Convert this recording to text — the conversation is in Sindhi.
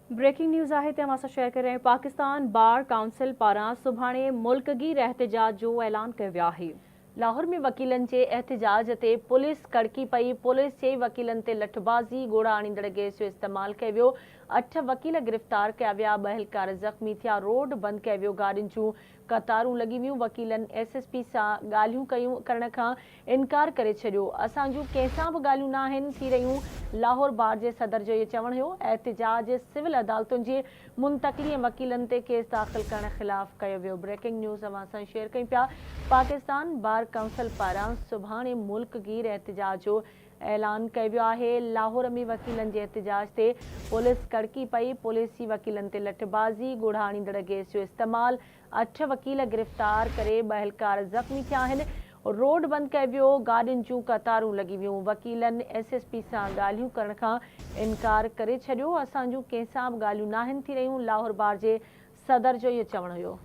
بريڪنگ نيوز آهي ته اوهان سان شيئر ڪري رهيا آهيون پاڪستان بار ڪائونسل پاران سڀاڻي ملڪگير احتجاج جو اعلان ڪيو ويو آهي. لاهور ۾ وڪيلن جي احتجاج تي پوليس ڪڙڪي پئي، پوليس جي وڪيلن تي لٺبازي، ڳوڙها آڻيندڙ گئس جو استعمال ڪيو ويو، اٺ وڪيل گرفتار ڪيا ويا، ٻه اهلڪار زخمي ٿيا، روڊ بند ڪيو ويو، گاڏين جون قطارون لڳي ويون، وڪيلن ايس ايس پي سان ڳالهيون ڪيون ڪرڻ کان انڪار ڪري ڇڏيو، اسان جون ڪنهن سان به ڳالهيون ناهن ٿي رهيون، لاهور بار جي صدر جو اهو چوڻ هيو، احتجاج سول عدالتن جي منتقلي ۽ وڪيلن تي ڪيس داخل ڪرڻ خلاف ڪيو ويو، بريڪنگ نيوز اوهان سان شيئر ڪيون پيا، پاڪستان بار ڪائونسل پاران سڀاڻي ملڪ گير احتجاج جو اعلان ڪيو ويو آهي، لاهور ۾ وڪيلن جي احتجاج تي پوليس ڪڙڪي پئي، پوليس جي وڪيلن تي لٺبازي، ڳوڙها آڻيندڙ گئس جو استعمال، اٺ وڪيل گرفتار ڪري ٻه اهلڪار زخمي ٿيا آهن، روڊ بند ڪيو ويو، گاڏين جون قطارون لڳي ويون، وڪيلن ايس ايس پي سان ڳالهيون ڪرڻ کان انڪار ڪري ڇڏيو، اسان جون ڪنهن سان به ڳالهيون ناهن ٿي رهيون، لاهور بار جي صدر جو اهو چوڻ هيو.